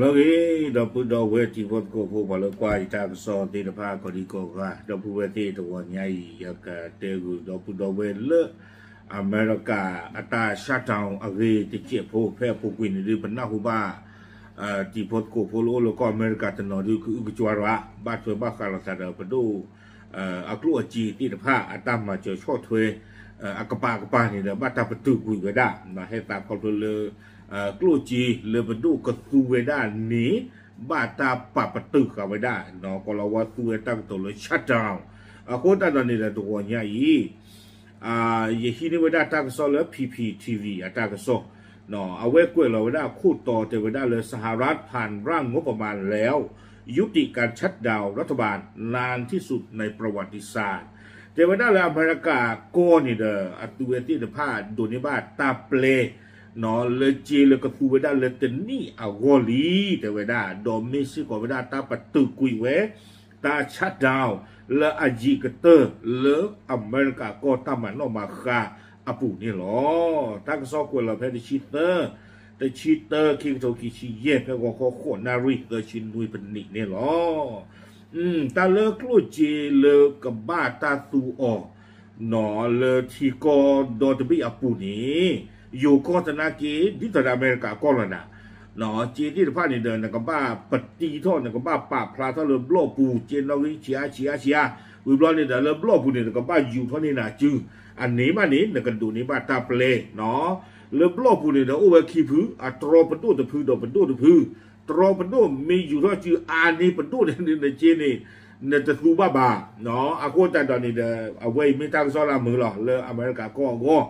လၢဂ့ၤ ဒီပုၢ်ဒီဝဲၢ်တံၤဖိသကိးဖိ ပှၤလၢကွၢ်ယတၢ်ကစီၣ်သ့ၣ်တဖၣ် ကိးဒံကိးဂၤ ဒီပုၢ်ဝဲၢ်သ့ၣ်တဂီၤညါအံၤ ယကတဲဂုာ်ဒီပုၢ်ဒီဝဲၢ်လၢ အမဲရကၤအတၢ် shutdown အဂ့ၢ်တစဲးဖိ ဖဲအပူၤကွံာ်န့ၣ်ဒုး ပနၢ်ဟူဘၣ် တံၤဖိသကိးဖိလၢအိၣ်လၢကီၢ်အမဲရကၤတနီၤဒုး ကအုကစွါရၤ ဘၣ်ထွဲဘၣ်ဃးလိာ်သးဒီးပဒိၣ် အကျိၣ်အစ့သ့ၣ်တဖၣ် အတၢ်မၤစၢၤဆီၣ်ထွဲ အကပၤကပၤန့ၣ်ဒီး ဘၣ်တၢ်ပတုာ်ကွံာ်ဝဲဒၣ် ဟဲသးခီဖျိလၢ ကျိၣ်စ့လၢပဒိၣ်ကသူဝဲဒၣ်န့ၣ် ဘၣ်တၢ်ပာ်ပတုာ်ဃာ်ဝဲဒၣ် ကီၤလၤဝါသူဝဲတၢ်ကတိၤလၢ shutdown အဃိသတးဒီးန့ၣ်ဒီးတဂီၤညါအံၤ ယဟံးန့ၢ်ဝဲဒၣ်တၢ်ကစီၣ်လၢ P P T V အတၢ်ကစီၣ် အဝဲကွဲးလီၤဝဲဒၣ်ခိၣ်တီတဲဝဲဒၣ်လၢ สหรัฐผ่านร่างงบประมาณแล้ว ยุติการชัตดาวน์รัฐบาล นานที่สุดในประวัติศาสตร์ တဲဝဲဒၣ်လၢအမဲရကၤကီၢ်န့ၣ်ဒီး အသုဝဲသ့ၣ်တဖၣ်ဒိးန့ၢ်ဘၣ်တၢ်ပျဲ လၢစ့လၢကသူဝဲဒၣ်လၢတနံၣ်အဂီၢ်လံ တဲဝဲဒၣ် ဒီးမ့ၢ်စ့ၢ်ကီးဝဲဒၣ်တၢ်ပတုာ်ကွံာ်ဝဲ တၢ် shutdown လၢအယံၤကတၢၢ်လၢအမဲရကၤကီၢ်တၢ်မၤနီၣ်မၤဃါအပူၤန့ၣ်လီၤ. တၢ်ကစီၣ်ကွဲးလီၤဖဲတဆံသၢ တဆံသၢ ခံကထိခံဆံယဲၢ် ဖဲဂီၤခီဃိးနၣ်ရံၣ်သၢဆံနွံပနံးန့ၣ်လီၤ. တၢ်လၢကျိၣ်စ့လၢကဘၣ်တၢ်သူအီၤ လၢထံကီၢ်ဒီတဘ့ၣ်အပူၤန့ၣ် ယိၤကီၢ်သနာ်က့ ဒ်သိးဒီးအမဲရကၤကီၢ်လီၤနၤ စ့သ့ၣ်တဖၣ်န့ၣ်ဒီး နကဘၣ်ပတံထီၣ် နကဘၣ်ပာ်ဖျါထီၣ်လၢဘျီၣ်ပူၤ စ့နီၣ်ဂံၢ်ဆံးအါဆံးအါဆံးအါ ဝံၤဘျီန့ၣ်ဒီး လၢဘျီၣ်ပူၤန့ၣ် နကဘၣ်ယူၤထီၣ်န့ၢ်နၤစု အန့ၣ်ဘၣ်န့ၣ် နကဒိးန့ၢ်ဘၣ်တၢ်ပျဲ လၢဘျီၣ်ပူၤန့ၣ်ဒီး အိၣ်ဝဲခံဖု အတြီပဒိၣ်တဖုဒီးပဒိၣ်တဖု တြီပဒိၣ်မ့ၢ်ယူၤထီၣ်စုအါန့ၢ်ပဒိၣ်န့ၣ် နစ့န့ၣ် နတသူဘၣ်ဘၣ် အဃိသတးဒီးန့ၣ်ဒီး အဝဲအံၤမ့ၢ်တၢ်ကစီၣ်လၢအမုာ်လီၤ လၢအမဲရကၤကီၢ်အဂီၢ်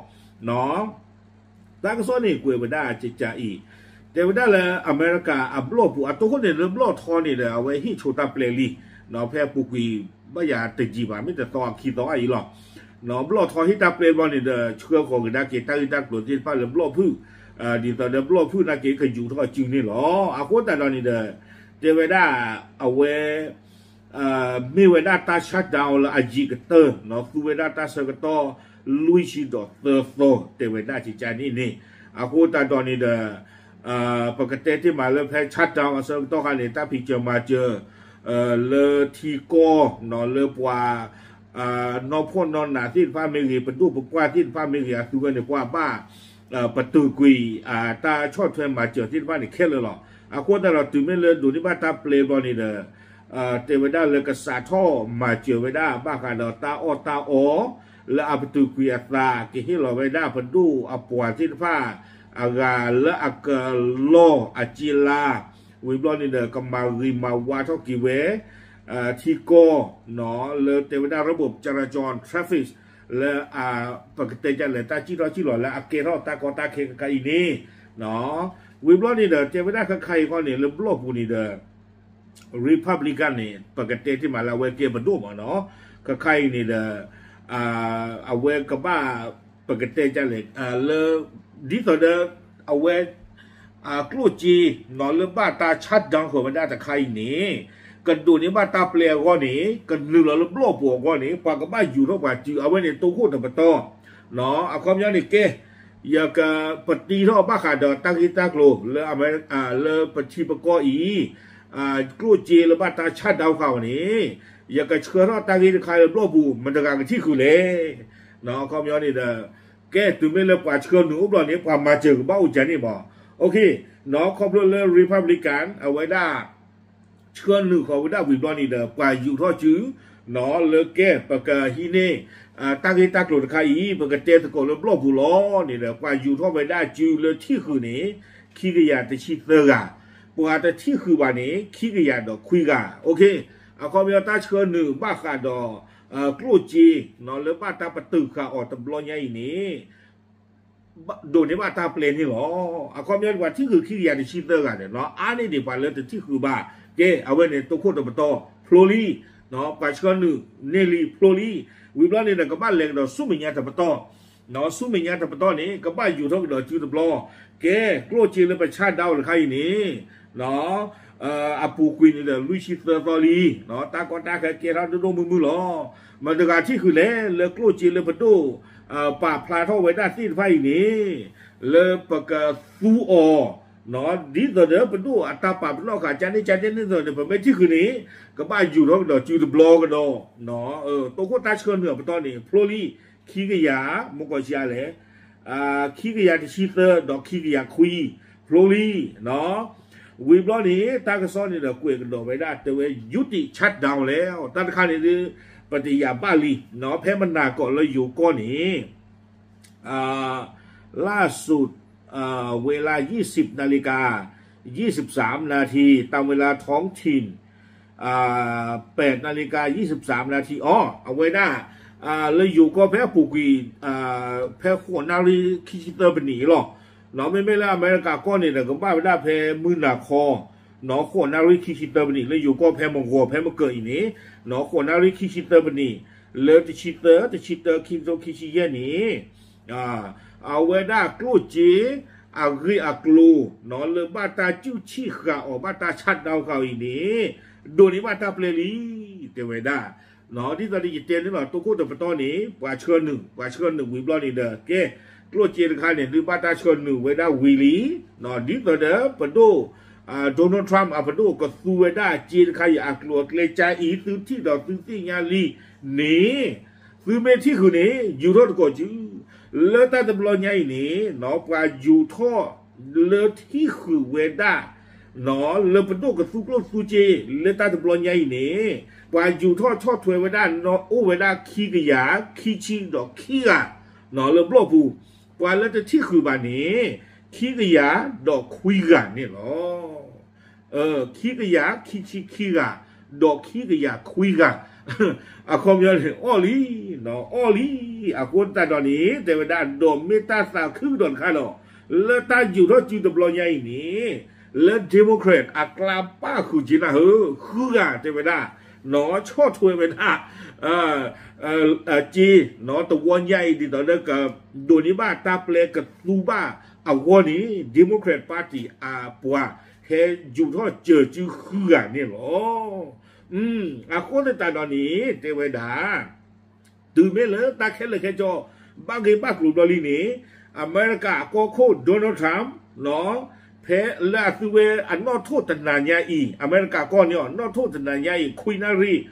တၢ်ကစီၣ်န့ၣ်ကွဲးဝဲဒၣ်ကကအံၤ တဲဝဲဒၣ်လၢအမဲရကၤအဘျီၣ်ပူၤ အတိခိၣ်န့ၣ်လၢဘျီၣ်ထီန့ၣ်ဒီး အဝဲဟ့ၣ်ဆိတၢ်ပျဲလံ ဖဲအပူၤကွံာ် ဘၣ်ယၤတယံာ်ဘၣ် မ့ၢ်တသီအခံသီအံၤလီၤ ဘျီၣ်ထီဟ့ၣ်တၢ်ပျဲဘျီန့ၣ်ဒီး ဆှၢဃီၤကဒါက့ၤတၢ်ဂ့ၢ်တၢ်ကျိၤသ့ၣ်တဖၣ်လၢဘျီၣ်ဖုၣ် ဒ်သိးဒီးဘျီၣ်ဖုၣ်နာ်က့ကယူၤထီၣ်စုန့ၣ်လီၤ. အဃိသတးဒီးန့ၣ်ဒီး တဲဝဲဒၣ် အဝဲ မ့ၢ်ဝဲဒၣ်တၢ် shutdown လၢအယံၤကတၢၢ် သူဝဲဒၣ်တၢ်ဆၢကတီၢ် လွံၢ်ဆံဒီးသၢသီ တဲဝဲဒၣ်ကကန့ၣ်န့ၣ် အဃိသတးဒီးန့ၣ်ဒီး ပကတဲတ့ၢ်မးလၢဖဲ shutdown အဆၢကတီၢ်ခါန့ၣ် တၢ်ဖံးစၢၤမၤစၢၤ လၢထံကီၢ် လၢပှၤ နီၢ်ဖှီၣ်နီၢ်နးသ့ၣ်တဖၣ်မ့ၢ်ဂ့ၤ ပဒိၣ်ပပှၢ်သ့ၣ်တဖၣ်မ့ၢ်ဂ့ၤ အသုဝဲန့ၣ် ပှၤဘၣ် ပတုာ်ကွံာ် တၢ်ဆီၣ်ထွဲမၤစၢၤသ့ၣ်တဖၣ်န့ၣ်ခဲလၢာ်လီၤ. အဃိသတးဒီးတုၤမ့ၢ်လၢဒိးန့ၢ်ဘၣ်တၢ်ပျဲဘျီန့ၣ်ဒီး တဲဝဲဒၣ်လၢကစးထီၣ်မၤစၢၤဝဲဒၣ် ဘၣ်ဃးဒီးတၢ်အီၣ်တၢ်အီ လၢအပတုာ်ကွံာ်အသး ကဟ့ၣ်လီၤဝဲဒၣ်ပဒိၣ်အပှၤသ့ၣ်တဖၣ် အဂၤလၢအကလီၢ်အစ့လါ ဝံၤဘျီန့ၣ်ဒီး ကမၤဂ့ၤမၤဝါထီၣ်က့ၤဝဲ ထံကီၢ် လၢတဲဝဲဒၣ် ระบบจราจร traffic လၢ ပကတဲဒ်လဲၣ် တၢ်စံၣ်ထီၣ်စံၣ်လီၤလၢအကဲထီၣ်တၢ်ကီတၢ်ခဲခဲအံၤန့ၣ် ဝံၤဘျီန့ၣ်ဒီး တဲဝဲဒၣ်ခဲခါအံၤဃီန့ၣ် လၢဘျီၣ်ပူၤန့ၣ်ဒီး Republican န့ၣ် ပကတဲတ့ၢ်မးလၢအဝဲကဲပဒိၣ်မးနီၤ ခဲခါအံၤန့ၣ်ဒီး အဝဲကဘၣ် ပကတဲဒ်လဲၣ် လၢ ဒ်သိးဒီး အဝဲ ကျိၣ်စ့ လၢဘၣ်တၢ် shutdown ဃီၤဝဲဒၣ်တခါအံၤန့ၣ် ကဒိးန့ၢ်ဘၣ်တၢ်ပျဲအဂီၢ်န့ၣ် ကနုာ်လီၤလၢဘျီၣ်ပူၤအဂီၢ်န့ၣ် ပှၤကဘၣ်ယူၤထီၣ်ပှၤစု အဝဲန့ၣ်တိခိၣ်တပတီၢ် အခီပညီန့ၣ် ကဲ ယကပတံထီၣ်ဘၣ်ဃးဒီးတၢ်ဂ့ၢ်တၢ်ကျိၤလၢ လၢပထံပကီၢ်အံၤ ကျိၣ်စ့လၢဘၣ်တၢ် shutdown ဃီၤဝဲန့ၣ် ယကဆှၢထီၣ်တၢ်ဂ့ၢ်တခါလၢဘျီၣ်ပူၤ မတၤတဂၤကထံၣ်ဃုာ်လဲၣ် အခီပညီန့ၣ်ဒီး ကဲတုၤမ့ၢ်လၢပှၤဆှၢနုာ်အိၣ်ဘျီန့ၣ် ပှၤမၤစၢၤကဘၣ်အိၣ်ကန့ၣ်မး ခီဖျိလၢ Republican အဝဲဒၣ် ဆှၢနုာ်ဃီၤဝဲဒၣ်ဝံၤဘျီန့ၣ်ဒီး ပှၤယူၤထီၣ်စု လၢကဲ ပကဟံးန့ၢ် တၢ်ဂ့ၢ်တၢ်ကျိၤတခါအံၤ ပကတဲသကိးလၢဘျီၣ်ပူၤလီၤန့ၣ်ဒီး ပှၤယူၤထီၣ်ဝဲဒၣ်စုလၢထံၣ်ဃုာ်န့ၣ် ခံကယၤတဆံသၢဂၤ, ပှၤတထံၣ်ဃုာ်ဘၣ်န့ၣ် ခံကယၤဒီးခွံဂၤ, အခီပညီတၢ်ဆှၢနုာ်ဘၣ်ဃးဒီး ကျိၣ်စ့ လၢဘၣ်တၢ်ပတုာ်ဃာ်အီၤတဘျီညါအံၤန့ၣ် ဒိးန့ၢ်ဘၣ်တၢ်ပျဲန့ၣ်လီၤ. အခီပညီပှၤထံၣ်ဃုာ်ခံကယၤတဆံသၢဂၤန့ၣ် အါန့ၢ်ဒံးပှၤလၢတထံၣ်ဃုာ်ဘၣ်, ကဲ အဝဲန့ၣ်တိခိၣ်တပတီၢ်ဖျိလံ, ပှၤဆှၢနုာ်န့ၢ်လံဖျိလံ, ဝံၤဘျီန့ၣ်ဒီးကဘၣ်လဲၤကဒီးဆူမဲာ်ညါတပတီၢ်, ဆူမဲာ်ညါတပတီၢ်န့ၣ် ကဘၣ်ယူၤထီၣ်ကဒီးစုတဘျီ, ကဲ ကျိၣ်စ့လၢပဆၣ်ဒၣ်အိၣ်တခါအံၤန့ၣ် အပူၤကွံာ်န့ၣ်ဒီးလွံၢ်ဆံသၢသီလံ, တၢ်ကီတၢ်ခဲကဲထီၣ်ဒိၣ်ဒိၣ်မုၢ်မုၢ်လီၤ. မတၤတဂၤထံၣ်ဃုာ်လဲၣ် လၢကျိၣ်စ့လၢပဒိၣ် ပာ်ဖျါထီၣ်ဝဲဒၣ်သ့ၣ်တဖၣ်အံၤန့ၣ် လၢပကသူအီၤ ဒ်သိးဒီးပဒိၣ်အတၢ်ပာ်ပနီၣ်ဃာ် ကန့ၣ်ကန့ၣ်ဒ်သိးဒီး ပမ့ၢ်ထံၣ်ဃုာ်န့ၣ် ကဘၣ်ယူာ်ထီၣ်ကဒီးစုတဘျီကဒီး, တိခိၣ်တၢ်ဆှၢနုာ်အပတီၢ်န့ၣ် ဖျိလံ ခံကယၤ မ့ၢ်ကီၢ်ဆံးအါလဲၣ်, ခံကယၤတဆံသၢ ဒီးခံကယၤခွံ ဖျိလံ ဝံၤဘျီန့ၣ် တၢ်ကစီၣ်န့ၣ်ဒီးကွဲးကဒီးဝဲဒၣ် တဲဝဲ ယူးတံး shutdown လဲၣ်, တၢ်တခါန့ၣ်ဒ် ပတယာ်ဘၣ်လံ, ဖဲမနၤကီးလၢယိၤကီၢ်န့ၣ် လၢ်စိး ဝဲလၢ ယံးစံး နၣ်ရံၣ်ကၤ ယံးစံးစၢမ် နၣ်ရံၣ်, တၢ်ဝဲလၢ ท้องถิ่น ပၢၣ် နၣ်ရံၣ်ကၤ ယံးစံးစၢမ် နၣ်ရံၣ် အီၤ အဝဲဒၣ် လၢယိၤကီၢ်ဖဲအပူၤကွံာ် ဖဲဃိးနၣ်ရံၣ်ခံဆံသၢပနံးအံၤလီၤ. မ့မ့ၢ်လၢအမဲရကၤကီၢ်န့ၣ်ဒီး ကဘၣ်ဝဲဒၣ်ဖဲမုၢ်နၤခီ နီၢ် ဃိးနၣ်ရံၣ်ခံဆံသၢပနံး လၢယိၤကီၢ်ဖဲမဂီၤ ဖဲမကၢၤအံၤန့ၣ် နီၢ် ဃိးနၣ်ရံၣ်ခံဆံသၢပနံး လၢတဆံသၢ တဆံတၢ ခံကထိခံဆံယဲၢ်န့ၣ် အဝဲဒၣ်ကျိၣ်စ့ အဂ့ၢ်အကျိၤ နီၢ် လၢဘၣ်တၢ်ကူၣ်ဆံၣ်ဃာ်အီၤ ဘၣ်တၢ် shutdown ဃာ်အီၤအံၤန့ၣ် ဒိးန့ၢ်ဘၣ်တၢ်ပျဲလံ တဲဝဲဒၣ်. ဒ်သိးဒီးယတဲန့ၣ်လီၤ တိခိၣ်တပတီၢ်န့ၣ် ပှၤဆှၢနုာ် ပှၤဆှၢနုာ်ဝံၤဘျီန့ၣ်ဒီး ကဲ ကျိၣ်စ့တခါန့ၣ် ဒုးဘၣ်တၢ်ဆှၢနုာ်ဝဲဒၣ်ဝံၤလံ, ဒ်သိးဒီးပဒိၣ် Donald Trump အပဒိၣ်ကသူဝဲဒၣ်စ့တခါအံၤအကျိၤအကျဲကါအံၤ သုထံၣ်ဒီးသုသ့ၣ်ညါလံန့ၣ် သုမ့ၢ်ထံၣ်ဃုာ်န့ၣ် ယူာ်ထီၣ်သကိးစု လၢတၢ်တဘျီညါအံၤန့ၣ် ပှၤယူာ်ထီၣ်လၢထံၣ်ဃုာ်ဝဲဒၣ် လၢပဒိၣ်ကသူကျိၣ်သူစ့ လၢတၢ်တဘျီညါအံၤန့ၣ် ပှၤယူာ်ထီၣ်ဆီၣ်ထွဲဝဲဒၣ် အိၣ်ဝဲဒၣ်ခံကယၤခံဆံဒီးခံဂၤ လၢဘျီၣ်ပူၤ, ပှၤလၢတထံၣ်ဃုာ်ဘၣ်န့ၣ် ခံကယၤဒီးခွံဂၤန့ၣ်လီၤ. ခံကယၤခံဆံခံဂၤ ဒီးခံကယၤခွံဂၤ အခီပညီန့ၣ် အီၣ်လံ, အီၣ်လံ, အဃိသတးဒီးန့ၣ် တဲဝဲဒၣ် ဒီးမ့ၢ်တၢ်သးခုကဒီးတခါဒီး လၢတၢ်ယူာ်ထီၣ်စုတဘျီညါအံၤန့ၣ် လၢ Democrat အကျါဘၣ်ဃုာ်က့နၤဧၢ ဃုဂၤတဲဝဲဒၣ် ဆီၣ်ထွဲဝဲဒၣ် စ့ တဝီညါအံၤ ဒ်သိးလၢကဒိးန့ၢ်ဘၣ်တၢ်ပျဲကသူဘၣ်အဂီၢ်န့ၣ် Democrat Party အပှၤဟဲယူာ်ထီၣ်စၢၤစုဃုဂၤန့ၣ်လီၤ. အဃိသတးဒီးန့ၣ် တဲဝဲဒၣ် တုၤမ့ၢ်လၢတၢ်ခဲလၢာ်ခဲဆ့ ဘၣ်ဂ့ၢ်ဘၣ်ကျိၤဘျီလံန့ၣ် အမဲရကၤအကီၢ်ခိၣ် Donald Trump ဖဲလၢအသုဝဲအနီၣ်ထိၣ်တနၤညါအံၤ အမဲရကၤကီၢ်န့ၣ်အီၤ နီၣ်ထိၣ်တနၤညါအံၤ ခွံနၣ်ရံၣ်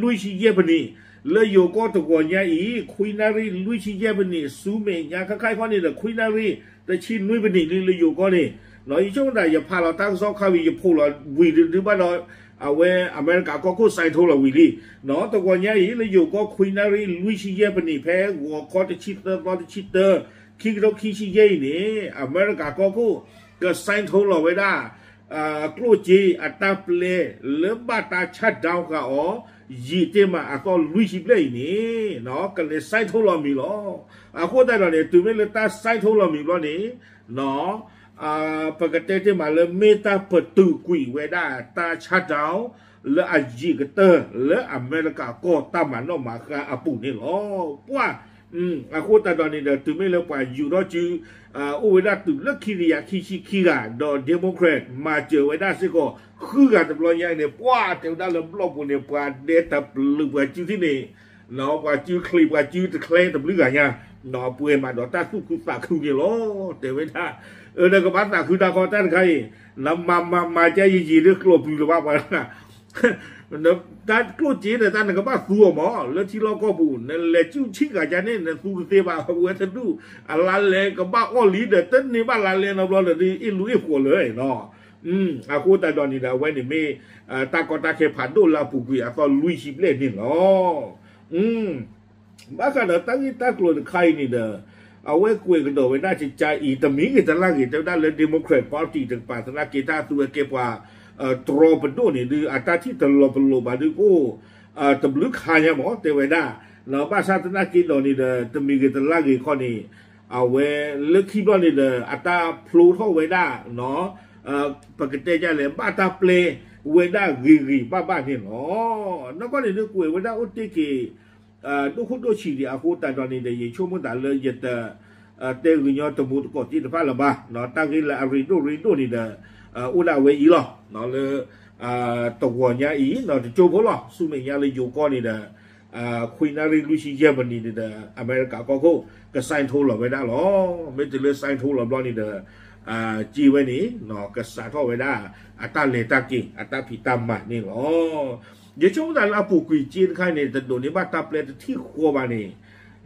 လွံၢ်ဆံယဲၢ်ပနံး, လၢယိၤကီၢ်တဝီညါအံၤ ခွံနၣ်ရံၣ်လွံၢ်ဆံယဲၢ်ပနံး ဆူမဲာ်ညါခဲခါအံၤခီန့ၣ်ဒီး ခွံနၣ်ရံၣ်တဆံနွံပနံးလံလၢယိၤကီၢ်န့ၣ်, ယဆိကမိၣ်သး ယဖးလီၤတၢ်ကစီၣ်ခါဝံၤ ယဖိးလီၤဝံၤဒုးဘၣ်ဒီး အဝဲအမဲရကၤကီၢ်ခိၣ် sign ထိလီၤဝံၤလံ. တဝီညါအံၤ လၢယိၤကီၢ်ခွံနၣ်ရံၣ်လွံၢ်ဆံယဲၢ်ပနံး ဖဲဂီၤခီတဆံသၢသီတဆံတၢ ခံကထိခံဆံယဲၢ်အံၤန့ၣ် အမဲရကၤကီၢ်ခိၣ် က sign ထိလီၤဝဲဒၣ် ကျိၣ်စ့အတၢ်ပျဲလၢဘၣ်တၢ် shutdown ဃာ်အီၤ ယံာ်တ့ၢ်မးအသီလွံၢ်ဆံဘျဲၣ်အံၤန့ၣ် ကလဲၤ sign ထိလီၤမံၤလီၤ. အဃိသတးဒီးန့ၣ် တုၤမ့ၢ်လၢတၢ် sign ထိလီၤမံၤဘျီန့ၣ် ပကတဲတ့ၢ်မးလၢမ့ၢ်တၢ်ပတုာ်ကွံာ်ဝဲဒၣ်တၢ် shutdown လၢအယံာ်ကတၢၢ်လၢအမဲရကၤကီၢ်တၢ်မၤနီၣ်မၤဃါအပူၤန့ၣ်လီၤ. ပှၤ အဃိသတးဒီးန့ၣ်ဒီး တုၤမ့ၢ်လၢပှၤယူာ်ထီၣ်စု အိၣ်ဝဲဒၣ်တုၤလၢခံကယၤခံဆံခံဂၤ ဒီး Democrat မၤစၢၤဝဲဒၣ်စ့ၢ်ကီး ဃုဂၤတဘျီညါအံၤန့ၣ် ပှၤတဲဝဲဒၣ်လၢဘျီၣ်ပူၤန့ၣ် ပှၤဒဲတပျုာ်ပှၤစုထံၣ်န့ၣ် ပှၤစုချံးပှၤစုတချဲ တဘျုးဂၤညါ ပှဲၤမးဒီးတၢ်သူၣ်ခုသးခုန့ၣ်လီၤ. တဲဝဲဒၣ် အၢ နကဘၣ်သးခုတၢ်ခီတၢ်တခါအံၤ နမၤမၤမၤကဲယံာ်ယံာ်ဒ်ကျိးပျုၤလၢၤဘၣ်ပှၤ တၢ်ကျိၣ်စ့ဒီးတၢ်နကဘၣ်သူအီၤမး လၢထံလီၢ်ကီၢ်ပူၤ နလဲၤကူၣ်ဆံၣ်ဃာ်ကါန့ၣ် နသူတသ့ဘၣ် ဝဲတဒူၣ် အလါလဲကဘၣ်အီၣ်လံဒီး တန့ၢ်ဘၣ်လါလဲနီတဘျီဒီး အ့ၣ်လူအ့ၣ်ဃီၤလၢာ်နီၤ. အဃိသတးဒီးန့ၣ်ဒီး အဝဲန့ၣ်မ့ၢ် တၢ်ကီတၢ်ခဲဖးဒိၣ်လၢအပူၤကွံာ်အသီလွံၢ်ဆံဘျဲၣ်န့ၣ်လီၤ. ဘၣ်ဃးဒီးတၢ်ဂ့ၢ်တၢ်ကျိၤတခါအံၤန့ၣ်ဒီး အဝဲကွဲးကဒီးဝဲဒၣ်ကကါအံၤ တမံၤဂ့ၤတလါဂ့ၤ တဲဝဲဒၣ်လၢ Democrat Party တကပၤသနာ်က့ တၢ်သူဝဲကဲပှၤ တြီပဒိၣ်န့ၣ်ဒုး အတၢ်ထံၣ်တလီၤပလိာ်ဘၣ်ဒုးကအိၣ် တဘျုးခါညါမး တဲဝဲဒၣ် ဘၣ်ဆၣ်သနာ်က့ဒီးန့ၣ်ဒီး တမံၤဂ့ၤတလါဂ့ၤခီန့ၣ် အဝဲလၢခံဘျီန့ၣ်ဒီး အတၢ်ဖျိထီၣ်ဝဲဒၣ် ပကတဲဒ်လဲၣ် ဘၣ်တၢ်ပျဲဝဲဒၣ်ဂ့ၤဂ့ၤဘၣ်ဘၣ်န့ၣ်လီၤ. နီၢ်ကီၢ်န့ၣ်ဒုးကွဲးဝဲဒၣ်အိၣ်တ့ၢ်က့ၤ ဒိၣ်ခိၣ်ဒိၣ်ဆံးဒံးအဃိသတးဒီးန့ၣ်ဒီး ယဆိကမိၣ်သးလၢယတ တဲဂ့ၤညီတမူတကိးသ့ၣ်တဖၣ်လၢၤဘၣ်. တၢ်ဂ့ၢ်လၢအရ့ဒိၣ်ရ့ဒိၣ်န့ၣ်ဒီး အိၣ်ဒၣ်ဝဲအံၤလီၤ. လၢ တဂီၤညါအံၤ တကၠိဖိလီၤ ဆူမဲာ်ညါလၢယိၤကီၢ်န့ၣ်ဒီး ခွံနၣ်ရံၣ်လွံၢ်ဆံယဲၢ်ပနံးန့ၣ်ဒီး အမဲရကၤကီၢ်ခိၣ် က sign ထိလီၤဝဲဒၣ်လီၤ. မ့ၢ်တုၤလၢ sign ထိလီၤဘျီန့ၣ်ဒီး က့ဝဲန့ၣ် ကစးထီၣ်ဝဲဒၣ် အတၢ်လဲၤတၢ်က့ၤ အတၢ်ဖံးတၢ်မၤန့ၣ်လီၤ. ယဆိကမိၣ်သးလၢအပူၤကွံာ်က့တခါန့ၣ် တဒိးန့ၢ်ဘၣ်တၢ်ပျဲတထံၣ်ဃီဘၣ်န့ၣ်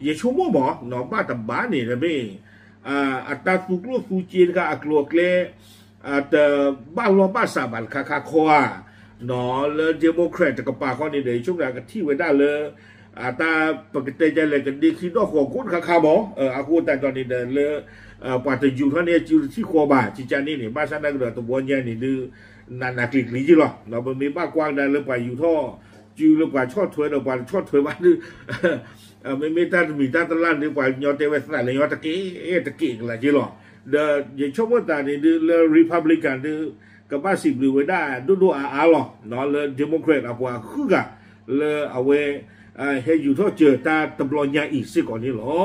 ယဆိကမိၣ်မး ဘၣ်တဘၣ်န့ၣ်တမ့ၢ် အတၢ်သူကျိၣ်သူစ့တခါအကျိၤအကျဲ တဘၣ်လီၢ်ဘၣ်စးဘၣ်တခါခါခီဧါ လၢ Democrat တကပၤဃီန့ၣ်ဒီး ယဆိကမိၣ်ကထံၣ်ဝဲဒၣ်လၢ အတၢ်ပကတဲဒ်လဲၣ် ကဒ့ခံဒီၣ်ဃီၤကိၣ်တခါခါမး အဃိသတးဒီးန့ၣ်ဒီးလၢ ပှၤတယူၤထီၣ်န့ၢ်အစုတထံၣ်ဃီဘၣ် ကကန့ၣ်န့ၣ် ဘၣ်ဆၣ်သနာ်က့ဒီးတဘျီညါန့ၣ်ဒုး နးနးကျံၤကျံၤက့လီၤ. ပမ့ၢ်ဘၣ်ကွၢ်ကဒါလၢပှၤယူၤထီၣ်စုလၢပှၤဆီၣ်ထွဲဒီးပှၤတဆီၣ်ထွဲဘၣ်ဒုး မ့မ့ၢ်တၢ်တမံၤတၢ်တလၢ်န့ၣ် ပှၤကညီတဲဝဲသးလၢညီတက့ၢ်တက့ၢ်ကလာ်က့လီၤ. ဒီးယဆိကမိၣ်သးန့ၣ်ဒုးလၢ Republican ဒုး ကဘၣ်စံးဘျုးဝဲဒၣ်ဒိၣ်ဒိၣ်အါအါလီၤ လၢ Democrat အပှၤဃုဂၤ လၢအဝဲ ဟဲယူၤထီၣ်စၢၤတၢ်တဘျီညါအံၤစ့ၢ်ကီးန့ၣ်လီၤ.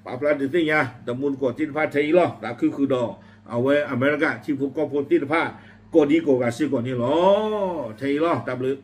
ပာ်ဖျါဒုးသ့ၣ်ညါ တမူတကိးသ့ၣ်တဖၣ်ထဲအံၤလီၤ. သးခုဃုာ်ဒီး အဝဲအမဲရကၤထံဖိကီၢ်ဖိသ့ၣ်တဖၣ် ကိးဒံကိးဂၤစ့ၢ်ကီးန့ၣ်လီၤ. ထဲအံၤလီၤ တၢ်ဘျုး